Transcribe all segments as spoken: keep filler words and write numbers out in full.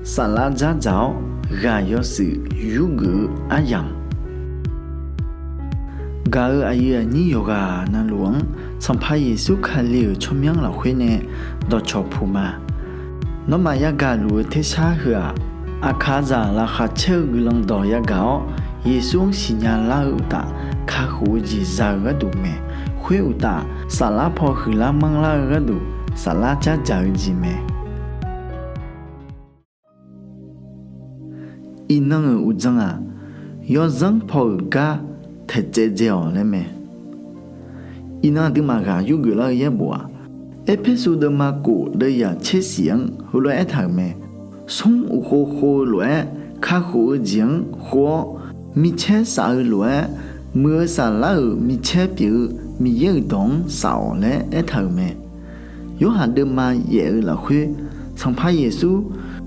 Saflar dzardzaq-awr ghaq yawshuif yurgeuf-eu aryamq, gaq-euq aqyuif aqnyir yawqghaq navluf-anr Sanqpaq Yeqsur Kali-euq tsawrmyanr lafkhoer nae dawqcawq puq ma. Nawmaf yagaq luf-eu tersar heu-aq, aqkaqzaq laqkhaq caer-eu guiqlanq dawq yagaq-awr, Yeqsur-anr siqnya lar-eu uqtaf, kakhof-eu jeq za-eu gharduq mae. Khoer uqtaf, saflar paw huiqlar manrlar-eu gharduq, saflar dzardzaq-eu jeq mae. Iqnan-euq uqdzan-aq, yawzanr paw-euq gar taeqtsaev dzae-awq laer mae. Iqnan aqduimaf ghaq yurgeuf lar-eu yaerbof-aq, Erpersu deuvma khof deuvyaq tser shif-anr heulof-aer aertaq-euq mae. Smr uqkhov khov-eu lof-aer, kakhof-eu jeq-anr khov-awr, micaer saf-eu lof-aer, muiq-eu saflar-euq micaer pyeuf-eu Miqyaer-euq dawq-anr saf-awq laer aertaq-euq mae. Yorhaq deuvma yaef-eu lafkhoer, Sanqpaq Yeqsur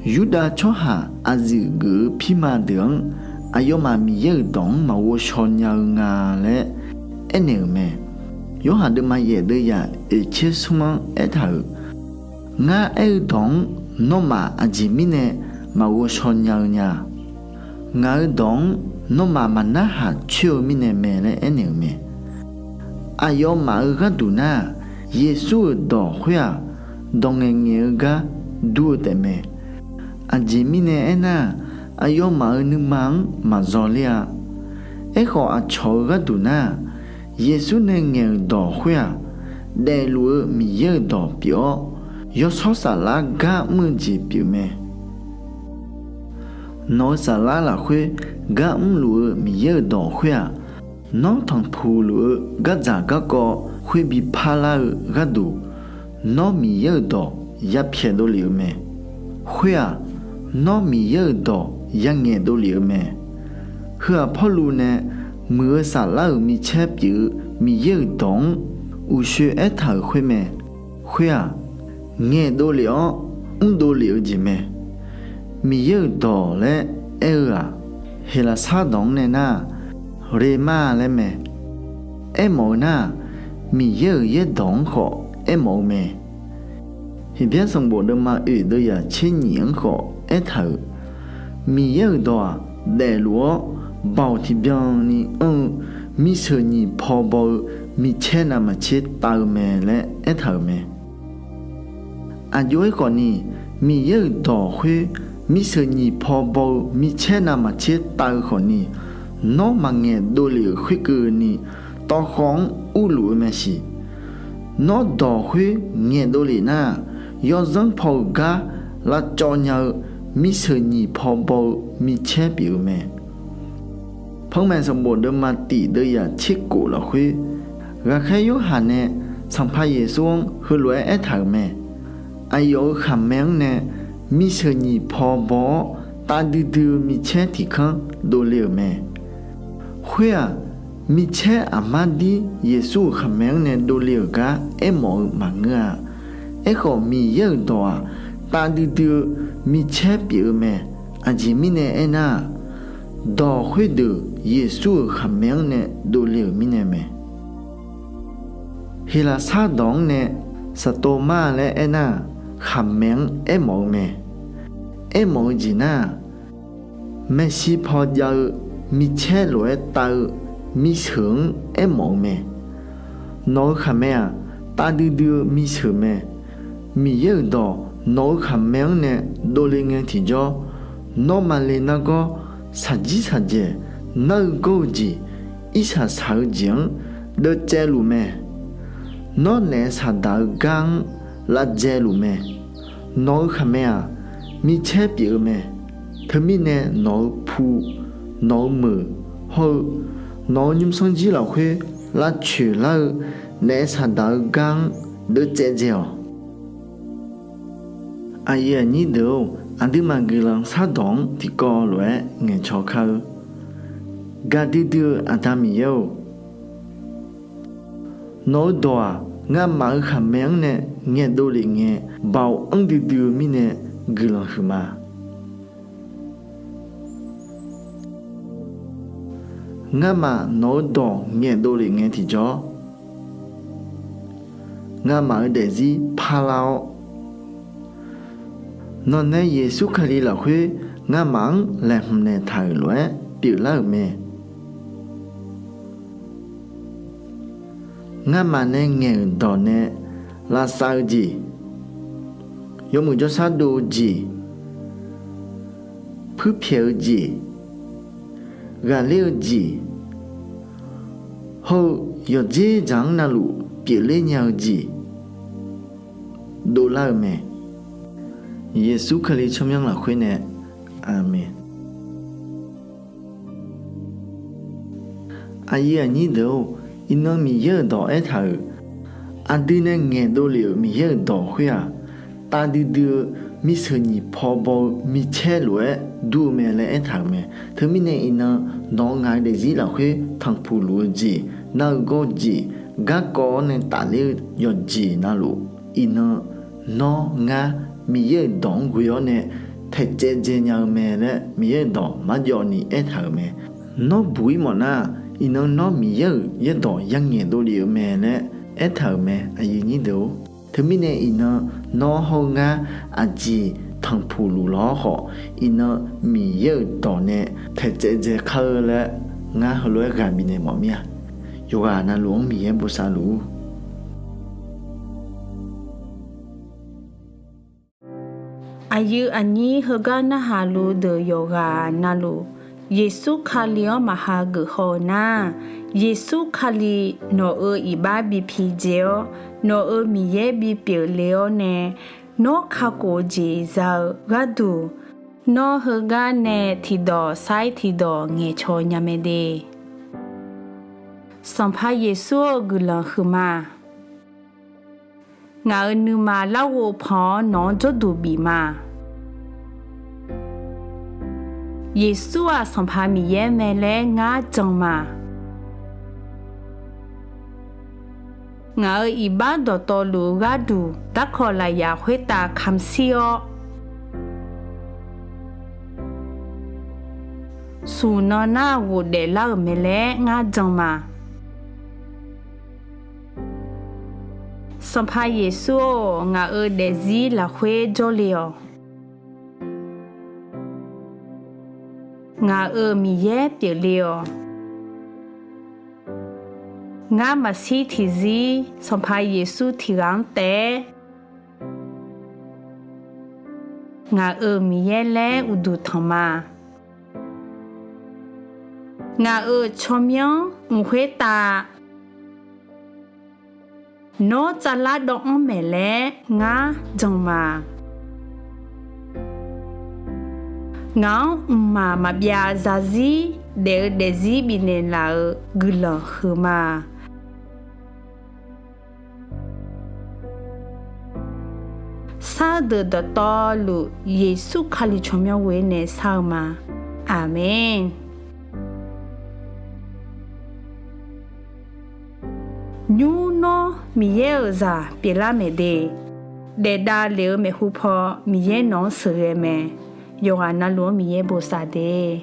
Yurdav tsawrhaq aqyuif geuf-eu pirma deuq-anr, aqyawfmaf Miqyaer-euq dawq-anr maqghovshaw nya-eu nga laer aernaeq-euq mae. Yorhaq deuvma yaef deuvyaq oeqtser smr-anr aertaq-euq, Ngar aer-eu dawq-anr nawmaf aqjeq mirnae maqghovshaw nya-eu nya-a? Ngaq-euq dawq-anr nawmaf maqnarhaq coer-eu mirnae mae laer aernaeq-euq mae. Aqyawfmaf-euq gharduq nar-aq, Yeqsur-euq dawq khoer-aq, dawq ngaeqngaeq-eu gar dur-eu taefmae. Aqjeq mirnae aernar-aq, aqyawfmaf-euq nuima-anr maqdzaw ler-a. Aerkhawf, aqcawq-eu gharduq nar-aq, Yeqsur nae ngaeq-euq dawq khoer-aq, daefluf-eu Miqyaer-euq dawq pyeuf-awr, yawshawr saflar gar mr-eu jeq pyeufmae. Nawq-eu saflar lafkhoer gar mrluf-eu Miqyaer-euq dawq khoer-aq, nawr tanqpuq luf-eu gardzaq garkawv khoer bi parlar-eu gharduq, nawr Miqyaer-euq dawq yapyaeq dovlef-eu mae. Khoer-aq, nawr Miqyaer-euq dawq yangaeq dovlef-eu mae. Heu-aq, Pawrluv nae muiq-eu saflar-euq micaer pyeuf-eu Miqyaer-euq dawq-anr uqshoe aertaq-euq khoer mae. Khoer-aq, ngaeqdov lef-awr mrdov lef-eu jeq mae. Miqyaer-euq dawq laer aer-eu-aq, Heqlaqsar dawq-anr nae nar-aq, rhema laer mae. Aermawf-eu nar-aq, Miqyaer-euq yaerdawq-anr khawf aermawf-eu mae. Heqbyaer sanqbof deuvma oeq deuvyaq tser nyif-anr khawf aertaq-euq, Miqyaer-euq dawq-aq, daefluf-awr baoq tiqbyan ni anr-eu miseuq nyiq paw baw-eu micaer navmaqtser tav-eu mae laer aertaq-euq mae. Aqjox-aer khawfni, Miqyaer-euq dawq khoer miseuq nyiq paw baw-eu micaer navmaqtser tav-eu khawfni, nawr maqngaeq dovlef-euq khoerkeuvni, tawvkhawv-anr urluf-eu mae siq. Nawr dawq khoer ngaeqdov lef nar-aq, yawzanr paw-euq gar lavcawv nya-eu miseuq nyiq paw baw-eu micaer pyeuf-eu mae. Panmaeq sanqbof deuvma tif deuvyaq tser kof lafkhoer, ghaqkhaer Yorhaq nae Sanqpaq Yeqsur-anr heulof-aer aertaq-euq mae. Aqyawf-euq khaqmae-anr nae miseuq nyiq paw baw-awr, tav duidui-eu micaer tiq kanr dovle-euq mae. Khoer-aq, micaer aqmar dir Yeqsur-euq khaqmae-anr nae dovle-euq gar aermawf-eu maqngeur-a. Aerkhawf, Miqyaer-euq dawq-aq, tav duidui-eu micaer pyeuf-eu mae. Aqjeq mirnae aernar-aq, dawq khoerdeuq Yeqsur-euq khaqmae-anr nae dovle-euq mirnae mae. Heqlaqsar dawq-anr nae Saqtovmar laer aernar-aq, khaqmae-anr aermawf-eu mae. Aermawf-eu jeq nar-aq, maeqshi paw jav-eu micaer lof-aer tav-eu miseuq-anr aermawf-eu mae. Nawq-eu khaqmae-aq, tav duidui-eu miseuq mae. Miqyaer-euq dawq nawq-eu khaqmae-anr nae dovle ngae tiqjawr, nawr maqle nargawr, shaqjir shaqdzaeq, nar-eu gawr-eu jeq, irshaq shaq-eu jeq-anr deuvcaev luf mae. Nawr naef saqdaq-eu gar-anr lavdzae luf mae. Nawq-eu khaqmae-aq, micaer pyeuf-eu mae. Teumirnae nawq-eu pu, nawq-eu meuq, hawr-eu nawq-eu nymrsanr jir lafkhoer lavcoeq lar-eu naef saqdaq-eu gar-anr deuvcaev dzae-awq. Aqyuif aqnyir deuq-or, aqduimaf guiqlanq shardawq-anr tiqkawv lof-aer ngaeqcaw kar-eu. Gaqdui dui-eu Aqda Miqyaer-or, nawq-eu dawq-aq, nga'maf-euq khaqmae-anr nae ngaeqdov lef ngae, baoq anr duidui-eu mirnae guiqlanq huiqma. Nga'maf nawq-eu dawq ngaeqdov lef ngae tiqjawr, nga'maf-euq daefzir parlar-awr, Nawqnae Yeqsur Kali lafkhoer nga'maf-anr laeqhmq naeqtaq-euq lof-aer pyeuflar-euq mae. Nga'maf nae ngaeq-euq dawq nae lavsav-eu jeq, yawmuiq jawrshar dov-eu jeq, puirpyaeq-eu jeq, ghaqler-eu jeq, hawr-eu yawqdzer dzaq-anr navluf pyeufler nya-eu jeq dovlar-eu mae. Yeqsur Kali tsawrmyanr lafkhoer nae, Aqmeq. Aqyuif aqnyir deuq-or, iqnan Miqyaer-euq dawq aertaq-euq, aqdui nae ngaeqdov lef-euq Miqyaer-euq dawq khoer-aq, tavdui dui-eu miseuq nyiq paw baw-eu micaer lof-aer dur-eu mae laer aertaq-euq mae. Teumirnae iqnan nawq-eu ngaq-eu daefzir lafkhoer tanqpuq luf-eu jeq, nar-eu gawr-eu jeq, garkawv-awr nae tafler-eu yawqjeq navluf, iqnan nawr ngar Miqyaer-euq dawq-anr ghoe-awr nae taeqcaev dzae nya-eu mae laer Miqyaer-euq dawq marjawv ni aertaq-euq mae. Nawr buq-ir mawfnar-aq, iqnan nawr Miqyaer-euq yaerdawq yangaeq dovlef-eu mae laer aertaq-euq mae, aqyuif aqnyir deuq-or. Teumirnae iqnan nawr hawr-eu ngar aqjeq tanqpuq luf lawr khawf, iqnan Miqyaer-euq dawq nae taeqcaev dzae kar-eu laer ngar heulof-aer ghaq bifnaeq mawf mir-a. Yawqghaq navluf-anr Miqyaer bosav luf-ur. Aqyuif aqnyir heugar narhaq luf deuq yawqghaq navluf, Yeqsur Kali-anr maqha geuf haw-eu nar, Yeqsur Kali nawq-euq iqbax bi pidzae-awr, nawq-euq Miqyaer bipyeuf le-awr nae, nawr kakhof-eu jeq za-eu gharduq, nawr heugar nae tiqdawq sair tiqdawq ngaeqcawq nya mae de. Sanqpaq Yeqsur-eu guiqlanq huiqma. Ngaq-euq nuima larghov pan-awr nawq-anr jawrduq bif ma. Yeqsur-aq Sanqpaq Miqyaer mae laer ngar jan ma. Ngaq-euq iqbax dawqtawvluf-eu gharduq darkawq lafyaq khoertav kamq shir-awr, smq nan nar ghofdaef lar-euq mae laer ngar jan ma. Sanqpaq Yeqsur-or, ngaq-euq daefzir lafkhoer jawrle-awq. Ngaq-euq Miqyaer pyeufle-awq. Ngar maqshir tiqzir Sanqpaq Yeqsur tiq ghaq-anr taef-aer ngaq-euq Miqyaer laer uqduq tanq ma. Ngaq-euq tsawrmyanr mq khoertav nawr tsavlar dawv-anr maeq laer ngar jan ma. Ngaq-anr mqmaq maqbyav zarzir daef-eu daefzir bifnaeq laf-euq guiqlanq huiqma. Sar-eu deuq dawqtawvluf Yeqsur Kali tsawrmyanr ghoer nae sar-eu ma. Aqmeq. Nymr nawr Miqyaer-euq zaq pyeuflar maeq de. Daefdav lef-eu maeqhu paw Miqyaer nawq-anr sheuqghae mae. Yawqghaq navluf-anr Miqyaer bosav de.